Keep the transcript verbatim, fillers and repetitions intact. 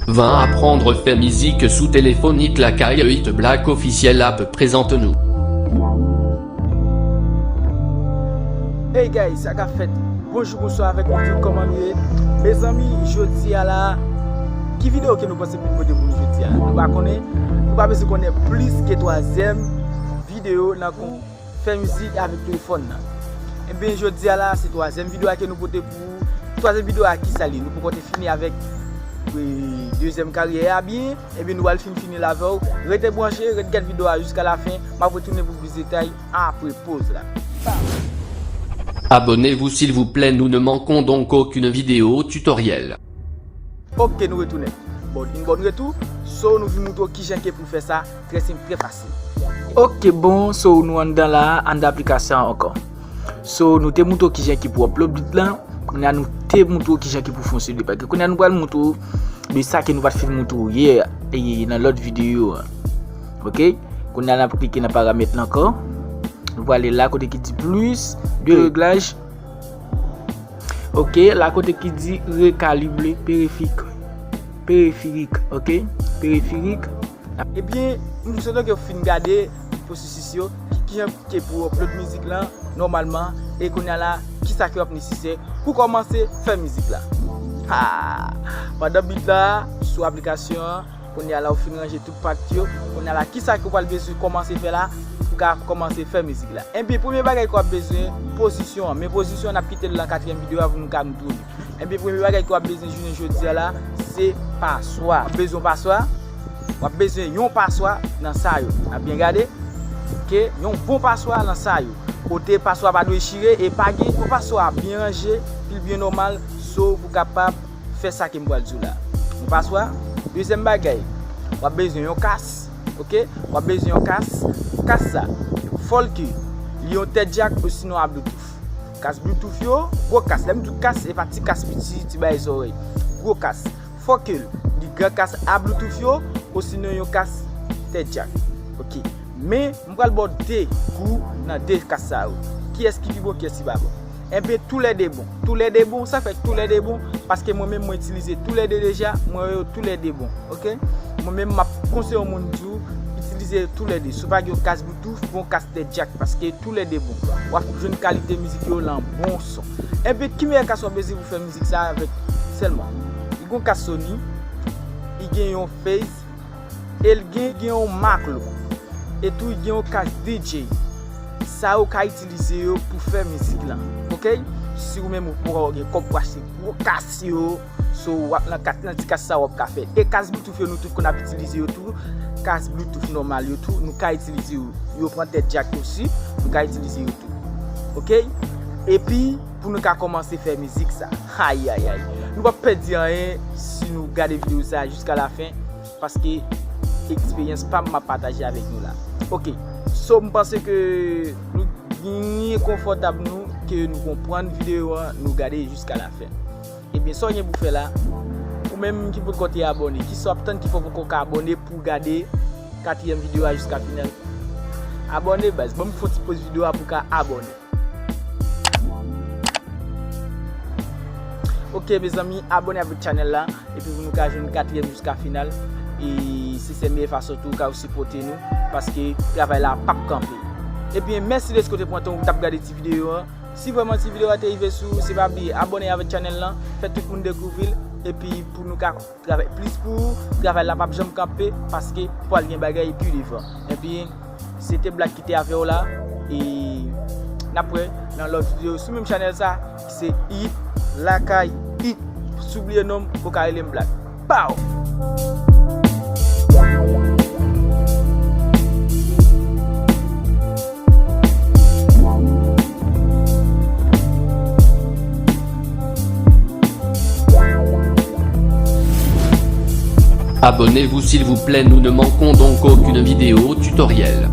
Va apprendre fè mizik sou telefòn. It Lakay, It Black Officiel App prezante nou. Hey guys, sa k ap fèt? Bonjou, bonswa avèk nou tout, kòman nou ye? Mezanmi, jodi a la, ki videyo ke nou panse pou pote pou nou jodi a? Nou pa konnen, nou pa bezwen konnen plis ke twazyèm videyo nan kon fè mizik avèk telefòn nan. Ebyen, jodi a la, se twazyèm videyo a ke nou pote pou ou. Twazyèm videyo a ki sa li? Nou poko te fini avèk e, dezyèm karyè a byen. Ebyen, nou pral fin fini l avè w. Rete branche, ret gad videyo a jiska lafen. M ap retounen pou plis detay apre poz la. Abonnez-vous s'il vous plaît, nous ne manquons donc aucune vidéo tutoriel. Ok, nou retounen. Bon, yon bon retou. So, nou vin montre w kijan ke pou fè sa. Trè senp, trè fasil. Ok, bon, so nou anndan la, anndan aplikasyon an ankò. So, nou te montre w kijan ke pou upload beat lan. Kounye a nou te montre w kijan ke pou fè yon C D. Paske kounye a nou pral montre w de sa ke nou pa t fin montre w yè e nan lòt videyo an. Ok? Kounye a n ap klike nan paramèt lan ankò. Nou prale la kote ki di plus de réglage. Ok, la kote ki di recalibré périphérique. Périphérique, ok? Périphérique. Ebyen, m swete ke w fin gade pwosesis yo, ki, kijan ke pou upload mizik lan nòmalman, e kounye a la, kisa ke w ap nesesè pou kòmanse fè mizik la. Ha! Pandan beat la sou aplikasyon an, kounye a la ou fin ranje tout pat yo, kounye a la, kisa ke w pral bezwen kòmanse fè la pou ka kòmanse fè mizik la? Ebyen, premye bagay ke w ap bezwen, pozisyon an. Men pozisyon an, n ap kite l nan katriyèm videyo a pou nou ka retounen. Ebyen, premye bagay ke w ap bezwen jounen jodi a la, se paswa. W ap bezwen paswa. W ap bezwen yon paswa nan sa yo. N ap byen gade. Ok, yon bon paswa nan sa yo. Kote paswa pa dwe chire e pa gen yon paswa byen ranje, pil byen nòmal, so pou kapab fè sa ke m pral di w la. Yon paswa. Dezyèm bagay, w ap bezwen yon kas. Ok, w ap bezwen yon kas. Kas sa, fò l ke li yon tèt djak osinon a Bluetooth. Kas Bluetooth yo, gwo kas. Lè m di w kas, se pa ti kas piti, ti bay zòrèy. Gwo kas. Fò ke li gran kas a Bluetooth yo, osinon yon kas tèt djak. Ok. Men, m pral ba w de gou nan de kas sa yo. Kiyès ki pi bon, kiyès ki pa bon? Enben, toulède bon. Toulède bon, sa fè toulède bon, paske mwen menm mwen itilize toulède deja, mwen wè yo toulède bon, ok? Mwen menm m ap konseye yon moun di w, itilize toulède. Si w pa gen yon kas Bluetooth, pran yon kas tèt djak, paske toulède bon. W ap jwenn kalite mizik yo lan bon son. Enben, ki meyè kas w ap bezwen pou fè mizik sa avèk sèlman? Li gen yon kas Sony, li gen yon Phase, e l gen, gen yon Maklo. E tou, li gen yon kas D J. Sa yo ka itilize yo pou fè mizik lan. Ok? Si ou menm ou poko gen kòb pou achte gwo kas yo, so w ap nan kat, nan ti kas sa w ap ka fè. E kas Bluetooth yo nou tout konn ap itilize yo tou. Kas Bluetooth nòmal yo tou, nou ka itilize yo. Yo pran tèt djak osi, nou ka itilize yo tou. Ok? Epi, pou nou ka kòmanse fè mizik sa. Ayayay. Nou p ap pèdi anyen si nou gade videyo sa jiska lafen, paske eksperyans pa m m ap pataje avèk nou la. Ok, so m panse ke nou byen konfòtab nou, ke nou konprann videyo an, nou gade jiska lafen. Ebyen, sa w gen pou fè la, ou menm ki potko te abòne, kisa w ap tann ki fè w poko ka abòne pou w gade katriyèm videyo a jiska final? Abòne baz, ban m fè yon ti poz videyo a pou w ka abòne. Ok mezanmi, abòne avèk channel la, epi pou nou ka jwenn katriyèm jiska final. E se sèl meyè fason tou ou ka sipòte nou, paske travay la p ap kanpe. Ebyen, mèsi dèske w te pran tan ou t ap gade ti videyo an. Si vrèman ti videyo a te rive sou ou, se pa bliye abòne avèk channel lan, fè tout moun dekouvri l, epi pou nou ka travay plis pou ou, travay la p ap janm kanpe, paske pral gen bagay pi devan. Ebyen, se te Black ki te avè w la, e n ap wè nan lòt videyo sou menm chanèl sa, ki se It Lakay It. Si w bliye non m, ou ka rele m Black. Pow! Abonnez-vous s'il vous plaît, nous ne manquons donc aucune vidéo tutoriel.